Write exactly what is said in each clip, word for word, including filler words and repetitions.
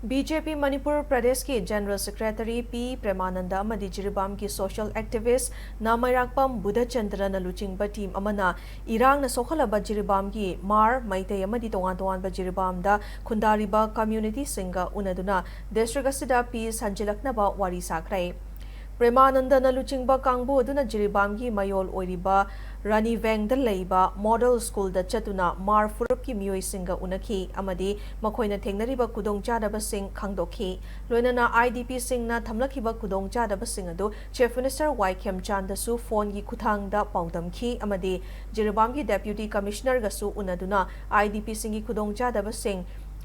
B J ꯄꯤ ꯃꯅꯤꯄꯨꯔ ꯄ꯭ꯔꯗꯦꯁꯀꯤ general secretary ꯄꯤ ꯄ꯭ꯔꯦꯃꯥꯅꯟꯗ ꯑꯃꯗꯤ ꯖꯤꯔꯤꯕꯥꯝꯒꯤ social ꯑꯦꯛꯇꯤꯚꯤꯁ꯭ꯠ ꯅꯥꯃꯩꯔꯥꯛꯄꯝ ꯕꯨꯙꯆꯟꯗ꯭ꯔꯅ ꯂꯨꯆꯤꯡꯕ ꯇꯤꯝ ꯑꯃꯅ ꯏꯔꯥꯡꯅ ꯁꯣꯛꯍꯜꯂꯕ ꯖꯤꯔꯤꯕꯥꯝꯒꯤ ꯃꯥꯔ, ꯃꯩꯇꯩ ꯑꯃꯗꯤ ꯇꯣꯉꯥꯟ ꯇꯣꯉꯥꯟꯕ ꯖꯤꯔꯤꯕꯥꯝꯗ ꯈꯨꯟꯗꯥꯔꯤꯕ ꯀꯝꯌꯨꯅꯤꯇꯤꯁꯤꯡꯒ ꯎꯅꯗꯨꯅ ꯗꯤꯁꯇ꯭ꯔꯤꯛ ꯑꯁꯤꯗ ꯄꯤꯁ ꯍꯟꯖꯤꯜꯂꯛꯅꯕ ꯋꯥꯔꯤ ꯁꯥꯈ꯭ꯔꯦ꯫ ꯄ꯭ꯔꯦꯃꯥꯅꯟꯗꯅ ꯂꯨꯆꯤꯡꯕ ꯀꯥꯡꯕꯨ ꯑꯗꯨꯅ ꯖꯤꯔꯤꯕꯥꯝꯒꯤ ꯃꯌꯣꯜ ꯑꯣꯏꯔꯤꯕ ꯔꯥꯅꯤꯕꯦꯡꯗ ꯂꯩꯕ ꯃꯣꯗꯦꯜ ꯁ꯭ꯀꯨꯜꯗ ꯆꯠꯇꯨꯅ ꯃꯥꯔ ꯐꯨꯔꯨꯞꯀꯤ ꯃꯤꯑꯣꯏꯁꯤꯡꯒ ꯎꯅꯈꯤ ꯑꯃꯗꯤ ꯃꯈꯣꯏꯅ ꯊꯦꯡꯅꯔꯤꯕ ꯈꯨꯗꯣꯡꯆꯥꯗꯕꯁꯤꯡ ꯈꯪꯗꯣꯛꯈꯤ꯫ ꯂꯣꯏꯅꯅ ꯑꯥꯏ ꯗꯤ ꯄꯤꯁꯤꯡꯅ ꯊꯝꯂꯛꯈꯤꯕ ꯈꯨꯗꯣꯡꯆꯥꯗꯕꯁꯤꯡ ꯑꯗꯨ ꯆꯤꯐ ꯃꯤꯅꯤꯁꯇꯔ ꯋꯥꯏ ꯈꯦꯝꯆꯥꯟꯗꯁꯨ ꯐꯣꯟꯒꯤ ꯈꯨꯠꯊꯥꯡꯗ ꯄꯥꯎꯗꯝꯈꯤ ꯑꯃꯗꯤ ꯖꯤꯔꯤꯕꯥꯝꯒꯤ ꯗꯦꯄ꯭ꯌꯨꯇꯤ ꯀꯃꯤꯁꯅꯔꯒꯁꯨ ꯎꯅꯗꯨꯅ ꯑꯥꯏ ꯗꯤ ꯄꯤꯁꯤꯡꯒꯤ ꯈꯨꯗꯣꯡꯆꯥꯗꯕꯁꯤꯡ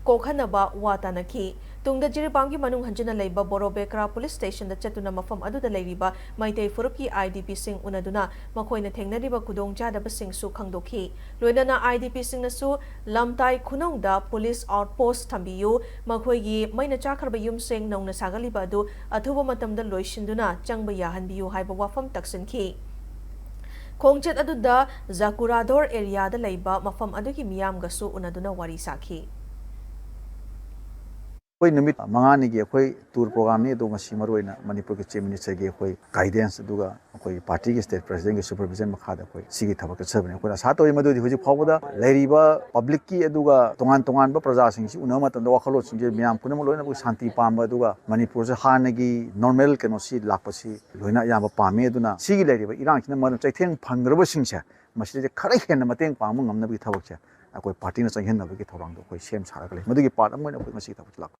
ꯀꯣꯛꯍꯟꯅꯕ ꯋꯥ ꯇꯥꯅꯈꯤ꯫ ꯇꯨꯡꯗ ꯖꯤꯔꯤꯕꯥꯝꯒꯤ ꯃꯅꯨꯡ ꯍꯟꯖꯤꯟꯅ ꯂꯩꯕ ꯕꯣꯔꯣꯕꯦꯀ꯭ꯔꯥ ꯄꯨꯂꯤꯁ ꯁ꯭ꯇꯦꯁꯟꯗ ꯆꯠꯇꯨꯅ ꯃꯐꯝ ꯑꯗꯨꯗ ꯂꯩꯔꯤꯕ ꯃꯩꯇꯩ ꯐꯨꯔꯨꯞꯀꯤ ꯑꯥꯏ ꯗꯤ ꯄꯤꯁꯤꯡ ꯎꯅꯗꯨꯅ ꯃꯈꯣꯏꯅ ꯊꯦꯡꯅꯔꯤꯕ ꯈꯨꯗꯣꯡꯆꯥꯗꯕꯁꯤꯡꯁꯨ ꯈꯪꯗꯣꯛꯈꯤ꯫ ꯂꯣꯏꯅꯅ ꯑꯥꯏ ꯗꯤ ꯄꯤꯁꯤꯡꯅꯁꯨ ꯂꯝꯇꯥꯏ ꯈꯨꯅꯧꯗ ꯄꯨꯂꯤꯁ ꯑꯥꯎꯠꯄꯣꯁ꯭ꯠ ꯊꯝꯕꯤꯌꯨ, ꯃꯈꯣꯏꯒꯤ ꯃꯩꯅ ꯆꯥꯛꯈ꯭ꯔꯕ ꯌꯨꯝꯁꯤꯡ ꯅꯧꯅ ꯁꯥꯒꯠꯂꯤꯕ ꯑꯗꯨ ꯑꯊꯨꯕ ꯃꯇꯝꯗ ꯂꯣꯏꯁꯤꯟꯗꯨꯅ ꯆꯪꯕ ꯌꯥꯍꯟꯕꯤꯌꯨ ꯍꯥꯏꯕ ꯋꯥꯐꯝ ꯇꯛꯁꯤꯟꯈꯤ꯫ ꯈꯣꯡꯆꯠ ꯑꯗꯨꯗ ꯖꯀꯨꯔꯥꯗꯣꯔ ꯑꯦꯔꯤꯌꯥꯗ ꯂꯩꯕ ꯃꯐꯝ ꯑꯗꯨꯒꯤ ꯃꯤꯌꯥꯝꯒꯁꯨ ꯎꯅꯗꯨꯅ ꯋꯥꯔꯤ ꯁꯥꯈꯤ꯫ ꯑꯩꯈꯣꯏ ꯅꯨꯃꯤꯠ ꯃꯉꯥꯅꯤꯒꯤ ꯑꯩꯈꯣꯏ ꯇꯨꯔ ꯄ꯭ꯔꯣꯒ꯭ꯔꯥꯝꯅꯤ꯫ ꯑꯗꯣ ꯉꯁꯤ ꯃꯔꯨꯑꯣꯏꯅ ꯃꯅꯤꯄꯨꯔꯒꯤ ꯆꯤꯐ ꯃꯤꯅꯤꯁꯇꯔꯒꯤ ꯑꯩꯈꯣꯏ ꯒꯥꯏꯗꯦꯟꯁ ꯑꯗꯨꯒ ꯑꯩꯈꯣꯏ ꯄꯥꯔꯇꯤꯒꯤ ꯁ꯭ꯇꯦꯠ ꯄ꯭ꯔꯦꯁꯤꯗꯦꯟꯒꯤ ꯁꯨꯄꯔꯚꯤꯖꯟ ꯃꯈꯥꯗ ꯑꯩꯈꯣꯏ ꯁꯤꯒꯤ ꯊꯕꯛ ꯆꯠꯆꯕꯅꯤ꯫ ꯑꯩꯈꯣꯏꯅ ꯑꯁꯥ ꯇꯧꯔꯤ ꯃꯗꯨꯗꯤ ꯍꯧꯖꯤꯛ ꯐꯥꯎꯕꯗ ꯂꯩꯔꯤꯕ ꯄꯕ꯭ꯂꯤꯛꯀꯤ ꯑꯗꯨꯒ ꯇꯣꯉꯥꯟ ꯇꯣꯉꯥꯟꯕ ꯄ꯭ꯔꯖꯥꯁꯤꯡꯁꯤ ꯎꯅꯕ ꯃꯇꯝꯗ ꯋꯥꯈꯜꯂꯣꯟꯁꯤꯡꯁꯦ ꯃꯌꯥꯝ ꯄꯨꯝꯅꯃꯛ ꯂꯣꯏꯅ ꯑꯩꯈꯣꯏ ꯁꯥꯟꯇꯤ ꯄꯥꯝꯕ ꯑꯗꯨꯒ ꯃꯅꯤꯄꯨꯔꯁꯦ ꯍꯥꯟꯅꯒꯤ ꯅꯣꯔꯃꯦꯜ ꯀꯩꯅꯣꯁꯤ ꯂꯥꯛꯄꯁꯤ ꯂꯣꯏꯅ ꯑꯌꯥꯝꯕ ꯄꯥꯝꯃꯤ꯫ ꯑꯗꯨꯅ ꯁꯤꯒꯤ ꯂꯩꯔꯤꯕ ꯏꯔꯥꯡꯁꯤꯅ ꯃꯔꯝ ꯆꯩꯊꯦꯡ ꯐꯪꯈ꯭ꯔꯕꯁꯤꯡꯁꯦ ꯃꯁꯤꯗꯩꯗ ꯈꯔ ꯍꯦꯟꯅ ꯃꯇꯦꯡ ꯄꯥꯡꯕ ꯉꯝꯅꯕꯒꯤ ꯊꯕꯛꯁꯦ ꯑꯩꯈꯣꯏ ꯄꯥꯔꯇꯤꯅ ꯆꯪꯁꯤꯟꯅꯕꯒꯤ ꯊꯧꯔꯥꯡꯗꯣ ꯑꯩꯈꯣꯏ ꯁꯦꯝ ꯁꯥꯔꯒ ꯂꯩ꯫ ꯃꯗꯨꯒꯤ ꯄꯥꯔꯠ ꯑꯃ ꯑꯣꯏꯅ ꯑꯩꯈꯣꯏ ꯉꯁꯤꯒꯤ ꯊꯕꯛꯁꯦ ꯂꯥꯛꯄ